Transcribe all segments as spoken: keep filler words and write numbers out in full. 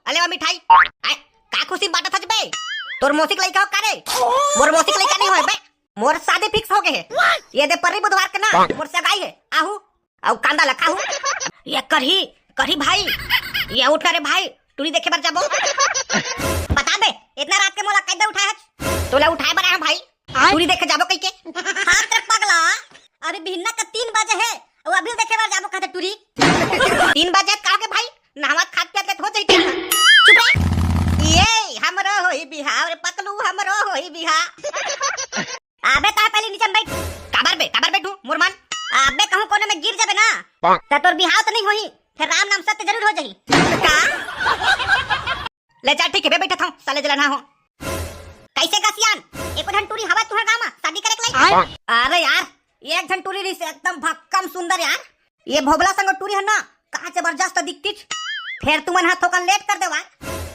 अले वा मिठाई। आय, का खुशी बांटत हच बे? तोर मौसी के लइका हो का रे? मोर मौसी के लइका नहीं होय बे, मोर शादी फिक्स हो गए हे। ये दे पर्री बुधवार के ना, मोर सगाई हे। आहू, अउ कांदा ला खाहू। ये करही, करही भाई, ये उठ ना रे भाई, टूरी देखे बर जाबो। बता बे, इतना रात के मोला कैदे उठाए हच? तोला उठाए बर आए हंव भाई, टूरी देखे जाबो कहिके। हाँ तेरे पगला, अभी बिहन्ना का तीन बजे हे, अउ अभी देखे बर जाबो कहते टूरी। तीन बजे का होगे भाई, नहावत खात पियत लेट हो जाही। चुप रे। ये हमरो होही बिहाव रे पकलू, हमरो होही बिहाव। अबे तैं पहली नीचे में बैठ। काबर बे, काबर बैठूं, मोर मन? अबे कहूं कोनो में गिर जाबे ना, त तोर बिहाव तो नहीं होही, फेर राम नाम सत्य जरूर हो जाही। का? ले चल ठीक हे बे, बैठत हंव, साले जलनहा हो। कैसे गा सियान, एको झन टूरी हवय तुंहर गांव म शादी करे के लाइक? अरे यार, एक झन टूरी रहिस एकदम भक्कम सुंदर यार। ये भोभला संग टूरी ह ना, का जबरदस्त दिखतिस। फेर तुमन ह थोकन लेट कर देवा।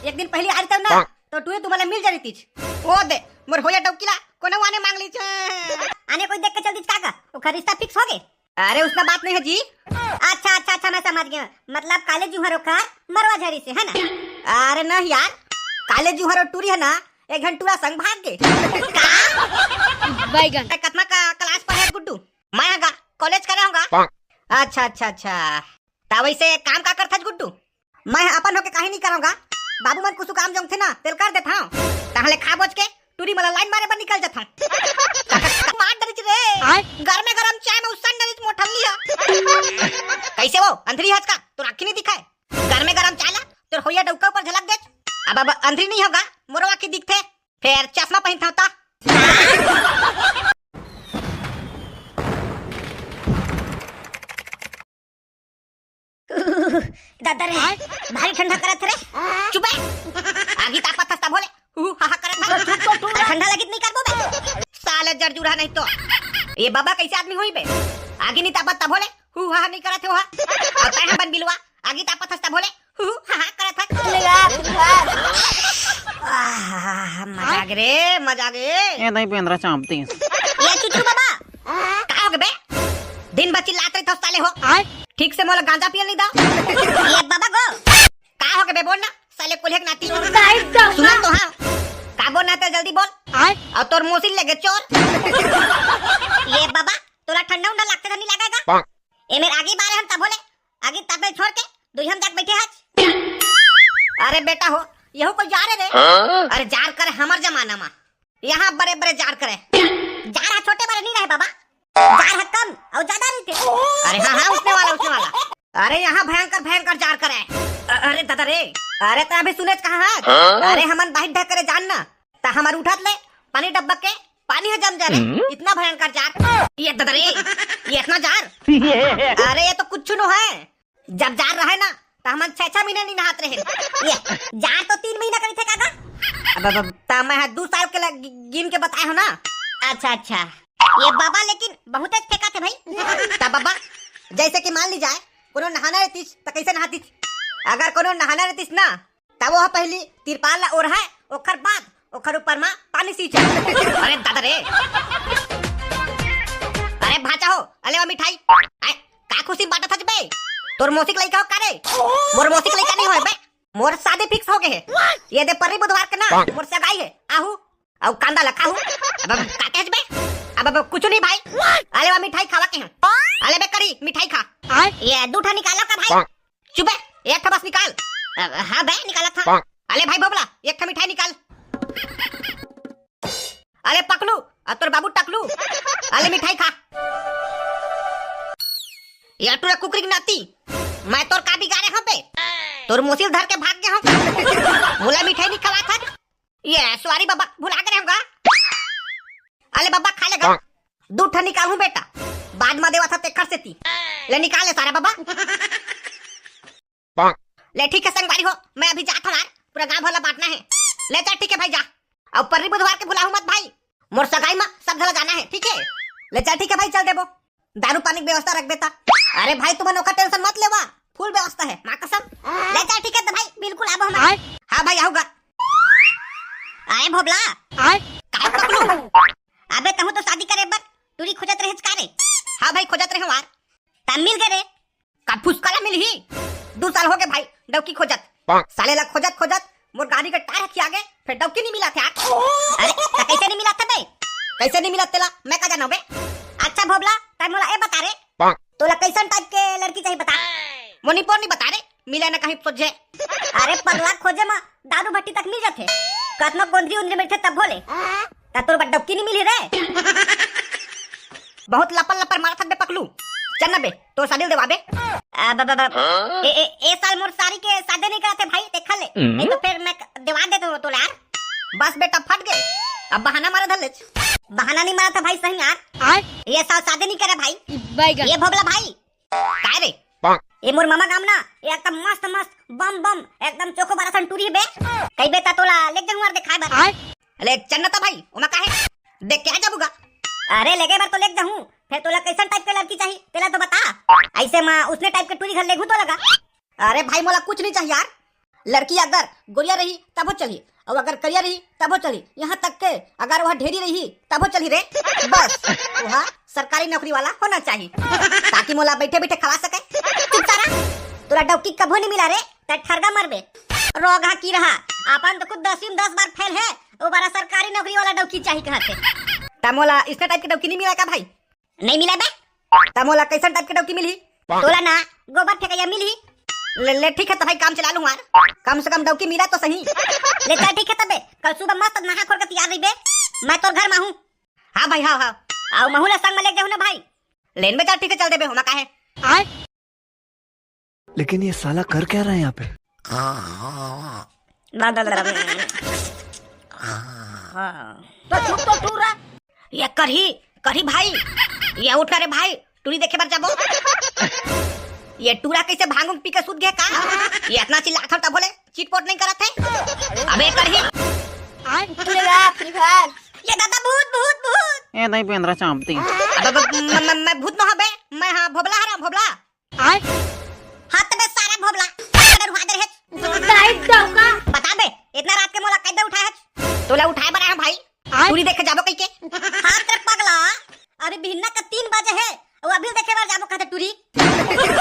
एक दिन पहली आ रहितेव ना, त टूरी तुमन ला मिल जा रहितिस। ओ दे, मोर होया डौकी ला कोनो आने मांग लीस। आने कोई देख के चल दीस का गा? ओखर रिश्ता फिक्स हो गे? अरे उसना बात नहीं हे जी। अच्छा अच्छा अच्छा, मैं समझ गेंव, मतलब काले जुहर ओखर मरवा झरिस हे ना? अरे नहीं यार, काले जुहर ओ टूरी ह ना, एक झन टूरा संग भाग गे। का? बैगन। ए, कतना का क्लास पढ़े हस गुड्डू? मैं ह गा कॉलेज करे हंव गा। अच्छा अच्छा अच्छा, त वैसे काम का करथस गुड्डू? मैं ह अपन होके काहीं नहीं करंव गा, बाबू मन कुछु काम जोंगथे ना, तेला कर देथंव। तहां ले खा बोज के टूरी मन ला लाइन मारे बर निकल जाथंव। मार डरिस रे। आय? गरमे गरम चाय में उसन डरिस मोर ठल्ली ह। कैसे वो अंधरी हस का, तोर आँखी नहीं दिखय? गरमे गरम चाय ला तोर होइया डौका ऊपर झलक देच। अब, अब अंधरी नहीं हंव गा, मोरो आँखी दिखथे। फेर चश्मा पहिनथंव त। दादा रे, भारी ठंडा करत रे। चुप बे। आगी तापत हस तभो ले हू हा हा करत हस। ठंडा लगित नहीं करबो बे। साले जरजुरा नहीं तो। ये बाबा कैसे आदमी होही बे? आगी नहीं तापत तभो ले हू हा हा नहीं करत हे हा। अउ तैं ह बन बिलवा, आगी तापत हस तभो ले हू हा हा करत हस। आह, मजा आ गे रे, मजा आ गे। ए नहीं पेंदरा चांपती। ये चुचू बाबा, का होगे बे? दिन भर चिल्लात रहिथस साले हो। आय? ठीक से मोला गांजा पियल नहीं दा। ये बाबा गो। का होगे बे, बोल ना, साले कोल्हे के नाती। सुना तो हाँ। का बोलना हे जल्दी बोल। आय? अउ तोर मौसी लेगे चोर। ये बाबा, तोला ठंडा उंडा लागथे त नहीं लागय गा? ए मेर आगी बारे हन तभो ले, आगी तापे छोड़ के दुई हम जाके बैठे हच। अरे बेटा हो, यहू कोई जार हे रे? हाँ? अरे जार करे हमर जमाना मा। यहाँ बड़े बड़े जार करे। जार ह छोटे बड़े नहीं रहे बाबा, जार ह कम अउ ज्यादा रहिथे। अरे हाँ हाँ, उसने वाला, उसने वाला। अरे यहाँ भयंकर भयंकर जार करे। अ-, अरे दादा रे, अरे तैं अभी सुनेच कहाँ हस? हाँ? अरे हमन बाहिर ढक करे जान ना, त हमर उठत ले पानी डब्बा के पानी ह जम जा रे। हम्म? इतना भयंकर जार। ये दादा रे, ये इतना जार। अरे ये तो कुछ नो है। जब जार रहे ना, त हमन छह छह महीना नहीं नहात रहे। ये जार तो तीन महीना करिथे का गा? अब, अब, अब, त मैं ह दू साल के ल-, गि-, गिन के बताए हंव ना। अच्छा अच्छा। ये बाबा लेकिन बहुतेच फेंकाथे भाई। त बाबा, जैसे कि मान ली जाए, कोनो नहाना रहतिस त कैसे नहातिस? अगर कोनो नहाना रहतिस ना, तब वो पहली तिरपाल ला ओढ़े, ओखर बाद ओखर ऊपर मा पानी सींचे। अरे दादा रे। अरे भांचा हो, अले वा मिठाई। आय, का खुशी बांटत हच बे? तोर मौसी के लइका हो का रे? मोर मौसी के लइका नहीं होय बे। मोर शादी फिक्स हो गए हे। ये दे पर्री बुधवार के ना, मोर सगाई हे। आहू, अउ कांदा ला खाहू। अब, अब का कहेच बे? अब, अब कुछ नहीं भाई। अले वा मिठाई खावा के हंव। अले बे करी, मिठाई खा। आय? ये दू ठा निकालो का भाई? चुप बे, एक ठा बस निकाल। अ, हाँ बे, निकालत हंव। अले भाई भोभला, एक ठा मिठाई निकाल। अले पकलू, अउ तोर बाबू टकलू, अले मिठाई खा। ये टूरा कुकरी के नाती, मैं तोर का बिगाड़े हंव बे? तोर मौसी ल धर के भाग गे हंव। मोला मिठाई नहीं खवात हस। ये सॉरी बाबा, भुला गे रहेंव गा। अले बाबा खा ले गा। दू ठन निकालहूं बेटा, बाद म देवत हंव तेखर सेती। ले निकाल ले सारा बाबा। ले ठीक हे संगवारी हो, मैं अभी जात हंव यार, पूरा गांव भर ला बांटना हे। ले चल ठीक हे भाई जा, अउ पर्री बुधवार के भुलाहू मत भाई, मोर सगाई म सब झन ला जाना हे, ठीक हे? ले चल ठीक हे भाई, चल देबो। दारू पानी के व्यवस्था रखबे ता। अरे भाई, तुमन ओकर tension मत लेवा, full व्यवस्था हे, माँ कसम। ले चल, ठीक हे त भाई, बिल्कुल आबो हमन। आय? हाँ भाई, आहू गा। आय भोभला। आय? काय पकलू? अबे तहूँ तो शादी करे बर टूरी खोजत रहेच का रे? हाँ भाई, खोजत रहेंव यार। त मिल गे रे। का फुसका ला मिलही? दू साल हो गे भाई, डौकी खोजत। साले ला खोजत खोजत मोर गाड़ी के टायर हकिया गे, फेर डौकी नहीं मिला थे यार। अरे, त कैसे नहीं मिला थे बे? कैसे नहीं मिला तेला? मैं का जानव बे? अच्छा भोबला, तै मोला ए बता रे, तोला कैसन टाइप के लड़की चाहिए बता? मोनी पोर नहीं बता रे, मिले ना कहीं खोजे। अरे पगला, खोजे मा दारू भट्टी तक मिल जाथे, कतनो गोंदरी उंदरी मिलथे तब भोले। त तोर बर डौकी नहीं मिली रे। बहुत लपर लपर मारत हस बे पकलू। चल ना बे, तोर शादी ल देवाबे। आ, ब, ब, ब, ए, ए, ए साल मोर सारी के शादी नहीं करत हे भाई, देखा ले। नहीं तो फिर मैं क-, देवा देते हो तो यार। बस बेटा फट गए, अब बहाना मारे धर ले। बहाना नहीं मारा था भाई, सही यार। आय? ये साल शादी नहीं करे भाई। बैगन। ये भोबला भाई। काय रे? ये मोर मामा गाम ना, ये एकदम मस्त मस्त बम बम एकदम चोखो बारा सन टूरी हे बे। कई बे त तोला ले जाऊं यार दिखाए बर। आय? अरे चल ना त भाई, ओमा काहे? देख के आ जाबूगा। अरे लेगे बर तो ले जाहूं, फिर तोला कैसन टाइप के लड़की चाहिए, तेला तो बता। ऐसे मा उसने टाइप के टूरी घर लेगहूं तो लगा। अरे भाई मोला कुछ नहीं चाहिए यार, लड़की अगर गोरिया रही तभो चली, और अगर करिया रही तभो चली, यहाँ तक के अगर वह ढेरी रही तभो चली रे। बस वह सरकारी नौकरी वाला होना चाहिए, ताकि मोला बैठे बैठे खवा सके। चुप सारा, तोला डौकी कभो नहीं मिला रे, तै ठरगा मरबे। रोगहा की रहा, अपन तो खुद दसवीं में दस बार फेल है, वो बारा सरकारी नौकरी वाला डौकी चाहिए कहत हे। त मोला इसने टाइप के डौकी नहीं मिला का भाई? नहीं मिला बे। त मोला कैसन टाइप के डौकी मिलही? तोला ना गोबर फेंकैया मिलही। ले, ले ठीक है त भाई काम चला लूं यार, कम से कम डौकी मिला तो सही। ले चल ठीक है तबे, कल सुबह मस्त नहा खोर के तैयार रहिबे, मैं तोर घर मा हूं। हाँ भाई, हाँ, हाँ। अउ महू ला संग में ले जाहू ना भाई। लेन में चल ठीक है, चल देबे, होमा काहे। लेकिन ये साला कर क्या रहा है यहाँ पे? तो चुप तो टूरा। ये करही, करही भाई, ये उठ ना रे भाई, टूरी देखे बर जाबो। ये टूरा कैसे भांग उंग पी के सूत गया का? ये इतना चिल्लाथव तभो ले चिटपोट नहीं करत हे। अबे करही। आय, टूरा, फ्री फायर। ये दादा भूत, भूत, भूत। ए नहीं बेंदरा चांपती। अबे, अबे, मैं, मैं, मैं भूत न हबे, मैं हाँ भोबला हरा भोबला। आय? हाथ बे सारा भोबला, डर हुआ दे है। दाई डौका। बता बे, इतना रात के मोला कैदे उठाए है? तोला उठाए बर आया भाई। आय? टूरी देखे जाबो कहिके। हाथ रे पगला, अभी बिहन्ना का तीन बजे है, वो अभी देखे बर जाबो कहते टूरी।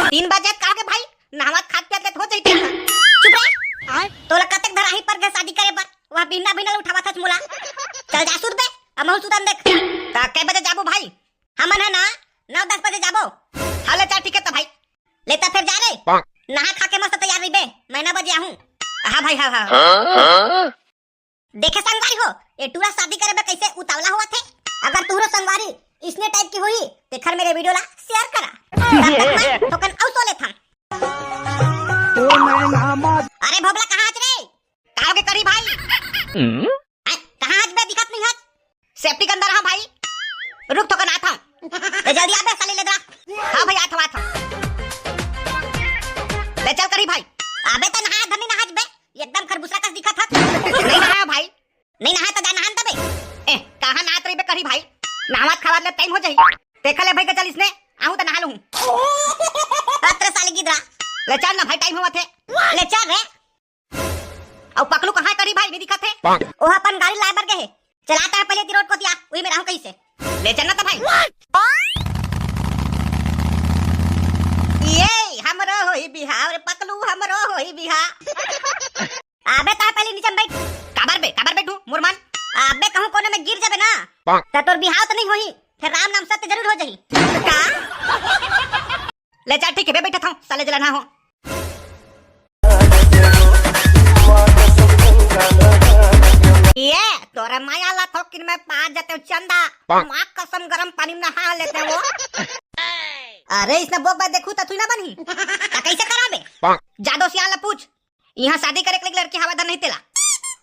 तीन बजे का के भाई, नहावत खात पियत लेत हो जाई। चुप रह। आय? तोला कतेक धराही पर गए शादी करे बर, वह बिहन्ना बिहन्ना उठावत हस मोला। चल जा सुत बे, अब महू सुतन देख। त कै बजे जाबो भाई? हमन है ना, नौ दस बजे जाबो। हाँ ले चल ठीक है त भाई। ले त फिर जा रे। नहा खा के मस्त तैयार रहिबे, मैं नौ बजे आहूं। हाँ भाई, हाँ, हाँ। देखे संगवारी हो, ये टूरा शादी करे बर कैसे उतावला होवत हे। अगर तुहरो संगवारी इसने टाइप की होही, ते खर मेरे वीडियो ला शेयर करा। तब तक मैं थोकन अउ सो लेथन। अरे भोबला कहाँ हच रे? का होगे करही भाई? आय, कहाँ हच बे, दिखत नहीं हच? सेफ्टी के अंदर हाँ भाई। रुक थोकन आत हूँ। ए, जल्दी आ बे साले लेदरा। हाँ भाई, आत हूँ, आत हूँ। ले चल करही भाई। अबे त नहा धनी नहाच बे, एकदम खरबूसरा कस दिखत हच। नहीं नहाया भाई। नहीं नहाया त जा नहान तबे। ए, कहाँ नहात रही बे करही भाई? नहावत खावत ले टाइम हो जाही। देखा ले भाई के चल इसने, आहूँ त नहा लूँ। अतरे साले गिदरा। ले चल ना भाई, टाइम होवत हे। ले चल रे। अउ पकलू कहाँ करही भाई, नहीं दिखत हे? ओह अपन गाड़ी लाए बर गए हे। चलाता है पहले ती रोड को दिया, वही में रहूं कहीं से। ले चलना तो भाई। ये हमरो होही बिहाव रे पकलू, हमरो होही बिहाव। अबे ता पहले नीचे में बैठ। काबर बे, काबर बैठू, मुरमन? अबे कहूँ कोनो में गिर जाबे ना, त तोर बिहाव तो नहीं होही, फिर राम नाम सत्य जरूर हो जाही। का? ले चल ठीक है बे, बैठत हूँ, साले जला ना हो। ये तोरे माया ला थोकिन में पा जाते हो चंदा। माँ कसम गरम पानी में नहा लेते हो। अरे इसने बोक बाय देखू त तू ना बनही। त कैसे कराबे? जादो सियान ला पूछ। यहाँ शादी करे के लड़की हवा धर नहीं तेला।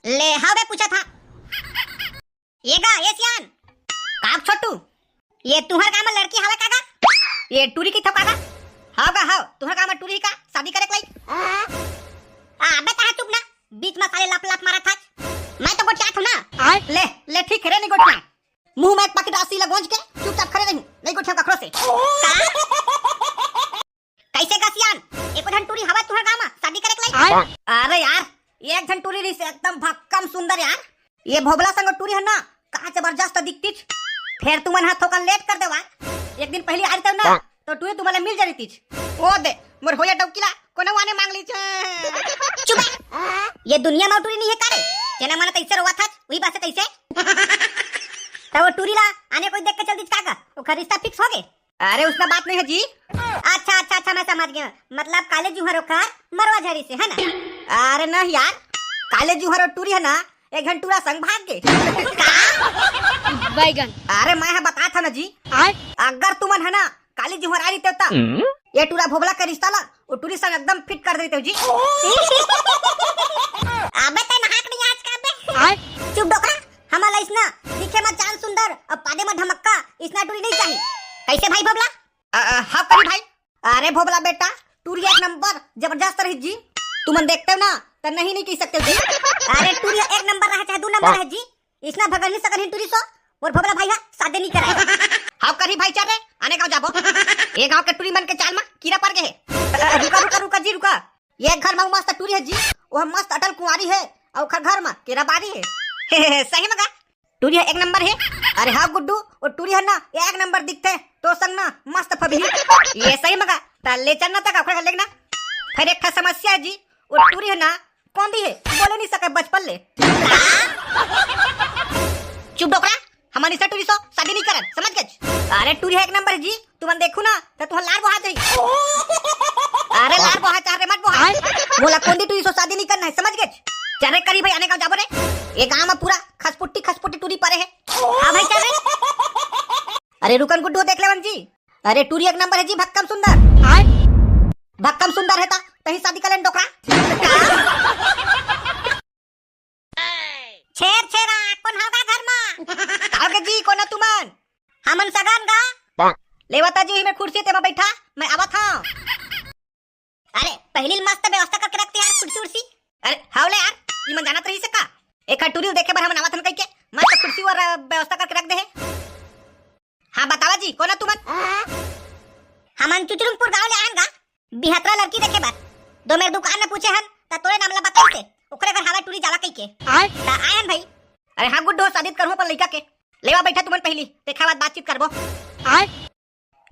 ले हवे पूछा था। ये गा, ये सियान। का छोटू? ये तुहर गाँव में लड़की हवे का गा? ये टूरी की थपा गा? हाव गा, हाव। तुहर गाँव में टूरी का शादी करे के लई? आ, अबे तहा चुप ना। बीच में साले लप लप मारा था। मैं तो गोठिया थू ना। आय? ले, ले ठीक है रे, नहीं गोठिया। मुंह में एक पैकेट आसी लगोंज के चुपचाप खड़े रहू। नहीं गोठिया कखरो से। का? कैसे गा सियान? एको झन टूरी हवा तुहर गाँव में शादी करे के लई? अरे यार, एक झन टूरी रहिस एकदम भक्कम सुंदर यार। ये भोबला संग टूरी है ना, कहाँ जबरदस्त दिखतीच। फेर तुमन हा थोकन लेट कर देवा। एक दिन पहले आ रही ना, तो टूरी तुम्हारे मिल जा रहीतीच। ओ दे, मोर होया डौकीला, कोनो आने मांग लीच। चुप। ये दुनिया में टूरी नहीं है का रे? जेना मन तैसे रोवा था, वही बात से तैसे। तो वो टूरी ला आने कोई देख के चल दीच का का? ओकर रिश्ता फिक्स हो गए? अरे उसका बात नहीं है जी। अच्छा अच्छा अच्छा, मैं समझ गया। मतलब काले जुहर ओकर मरवा झरी से है ना? अरे नहीं यार, काले जुहर और टूरी है ना, एक घन टूरा संग भाग गए। बैगन। अरे मैं हा बता था ना जी, अगर तुमन है ना काली जुहर आ रही तेवता, ये टूरा भोबला के रिश्ता ला वो टूरी संग एकदम फिट कर देते हो जी। अबे ते नहाक नहीं आज का बे? चुप डोकरा, हमला इसना दिखे में चांद सुंदर और पादे में धमक्का, इसना टूरी नहीं चाहिए। कैसे भाई भोबला? अ, अ, हाँ करी भाई। अरे भोबला बेटा, टूरिया एक नंबर जबरदस्त रही जी। तुमन देखते हो ना, तो नहीं नहीं कह सकते जी। अरे टूरिया एक नंबर रहे चाहे दो नंबर रहे जी, इसना भगन नहीं सकन ही टूरी सो। और भोबला भाई हा शादी नहीं करे। हाँ करी भाई, चल रे, आने गाँव जाबो। ये गाँव के टूरी मन के चाल में कीड़ा पड़ गए है। अ, अ, रुका रुका रुका जी रुका। ये घर में मस्त टूरी है जी, वो मस्त अटल कुंवारी है, और ओखर घर में केरा बारी है। सही में का? टूरी ह एक नंबर हे। अरे हाँ गुड्डू, वो टूरी ह ना एक नंबर दिखथे, तो संग ना मस्त फबही। ये सही मगा, त ले चल ना तक ओखर घर लेगना। फिर एक ठा समस्या हे जी, वो टूरी ह ना कोंदी हे, बोले नहीं सके बचपन ले। चुप डोकरा, हमन इसे टूरी सो शादी नहीं करन, समझ गए? अरे टूरी ह एक नंबर हे जी, तुमन देखू ना, त तुहर लार बोहा जाही। अरे लार बोहा चाह रे, मत बोहा। मोला कोंदी टूरी सो शादी नहीं करना है, समझ गए? चल रे करी भाई, आने गाँव जाबो रे। ये गाँव में पूरा खसपुट्टी, खसपुट्टी टूरी परे है। हाँ भाई, चल रे। अरे रुकन गुड्डू, देख लेवन जी। अरे टूरी एक नंबर है जी, भक्कम सुंदर। भक्कम सुंदर है ता, तही शादी कर लेन डोकरा। छेर छेरा, कोन हव गा घर मा? का होगे जी, कोन हो तुमन? हमन सगा अन गा। लेवता जी, इही मेर कुर्सी तेमा बैठा, मैं आवत हंव। अरे, पहिली ले मस्त व्यवस्था करके रखते यार, कुर्सी उर्सी। अरे, हव ले यार, इमन जानत रहिसे का? एखर टूरी ल देखे बर हमन आवत हन कहिके, मस्त कुर्सी वर, अ, व्यवस्था करके रख दे हे। हाँ, बतावा जी, कोन हो तुमन? हमन चुचरुंगपुर गांव ले आयन गा, बिहतरा लड़की देखे बर। दो मेर दुकान में पूछे हन, त तोरे नाम ला बताइसे, ओकरे घर हवा टूरी जावा कहिके। आय? त आयन भाई। अरे हाँ गुड्डू, शादी त करहूँ अपन लइका के। लेवा बैठा तुमन पहिली, तेखर बाद बातचीत करबो। आय?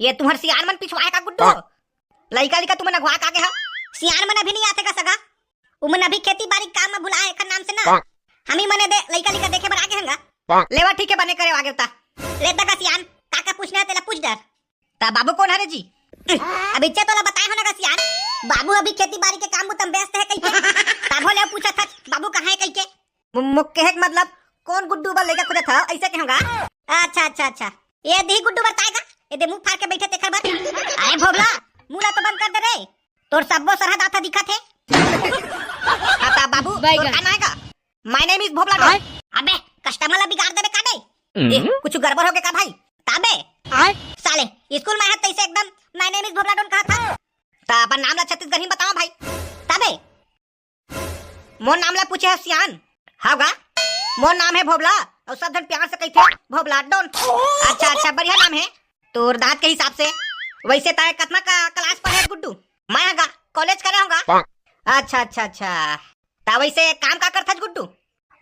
ये तुम्हर सियान मन पिछवाए का गुड्डू? लइका लइका तुमन अगुआ का गे हा? सियान मन अभी नहीं आते का सगा? उमन अभी खेती बारी काम में भुलाए एखर नाम से ना। हमी मने दे लइका लइका देखे बर आगे हंगा। लेवा ठीक है, बने करे आगे उता। ले तक सियान, का का पूछना है तेला पूछ डर। ता बाबू कोन हरे जी? अभी चे तोला बताए हो ना का सियान, बाबू अभी खेती बारी के काम में तम व्यस्त है कहिके। ताभो ले पूछा था बाबू कहाँ है कहिके। मु-, मुख के है कि मतलब कोन गुड्डू बर लइका खोजत हव, ऐसे कहूँगा। अच्छा, अच्छा, अच्छा। ये देही गुड्डू बर ताय का? ये दे मुंह फाड़ के बैठे तेखर बर। अरे भोबला, मुंह ला तो बंद कर दे रे। तोर सब्बो सरहद आथा दिखत हे। हाँ ता बाबू, तोर का नाम है का? My name is Bhobla don. अबे, customer ला बिगाड़ देबे का बे? ए, कुछ गड़बड़ हो गया का भाई? ताबे? साले, स्कूल में है तैसे एकदम My name is Bhobla done कहा था। ता अपन नाम ला छत्तीसगढ़ी में बतावा भाई। ताबे? मोर नाम ला पूछे हस सियान? हव गा? मोर नाम है भोबला, अउ सब झन प्यार से कहिथे भोबला डोन। अच्छा, अच्छा, बढ़िया नाम है तोर दांत के हिसाब से। वैसे तय कतना का क्लास पढ़े हस गुड्डू? मैं ह गा कॉलेज करे हंव गा। अच्छा, अच्छा, अच्छा। ता वैसे काम का करथस गुड्डू?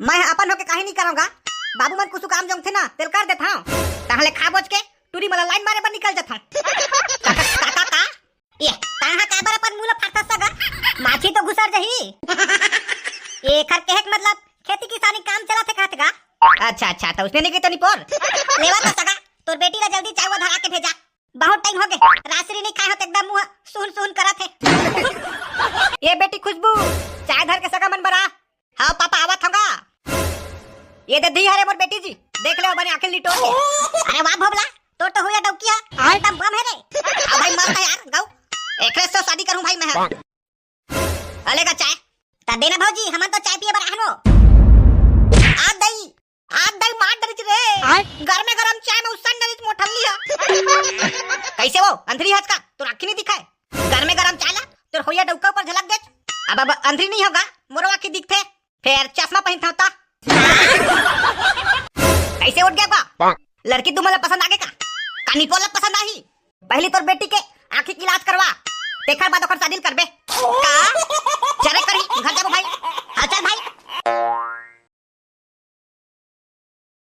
मैं ह अपन होके काहे नहीं करंव गा, बाबू मन कुछु काम जोंगथे ना, तेल कर देथंव। तहां ले खा बोज के टूरी मला लाइन मारे बर निकल जथंव। का, का, का, का? ये, तहां काबर अपन मुंह ला फाड़थस सगा? माछी तो घुसर जही। एखर कहे के मतलब खेती किसानी काम चलत हे कहत गा? अच्छा, अच्छा, त उसने नहीं की तो निपोर। लेवा तो सगा, तोर बेटी ला जल्दी चाय वो धरा के भेजा। बहुत टाइम हो गए, राजश्री नहीं खाए हो तो एकदम मुंह सुन सुन करत हे। ये बेटी खुशबू, चाय धर के सगा मन बर आ। हाँ पापा, आवत हंव गा। ये दे दी हरे मोर बेटी जी, देख ले बने आंखें लिटो के। अरे वाह भोबला, तोर तो हुआ डौकी है, एकदम बम है रे। हाँ भाई, मस्त है यार, गाऊ। एकरे से शादी करूं भाई मैं। अले का चाय? ता देना भौजी, हमन तो चाय पिए बर आहन वो। आ दई, आ दई मार डरिच रे। आय? गरमे गरम चाय में उसन डरिच मोठल्ली है। कैसे वो? अंधरी हस का? तोर आँखी नहीं दिखाए? गरमे गरम चाय ला, तोर होइया डौका ऊपर झलक देच। अब, अब अंधरी नहीं होगा, मोरो आँखी दिखथे। फेर चश्मा पहिनथंव ता। कैसे उठ गया बा? लड़की तुमन ला पसंद आगे का? का निपोर ला पसंद आही? पहली तोर बेटी के आँखी के इलाज करवा, तेखर बाद ओखर शादी करबे। का? चले करी, घर जाबो भाई। हाँ, चल भाई,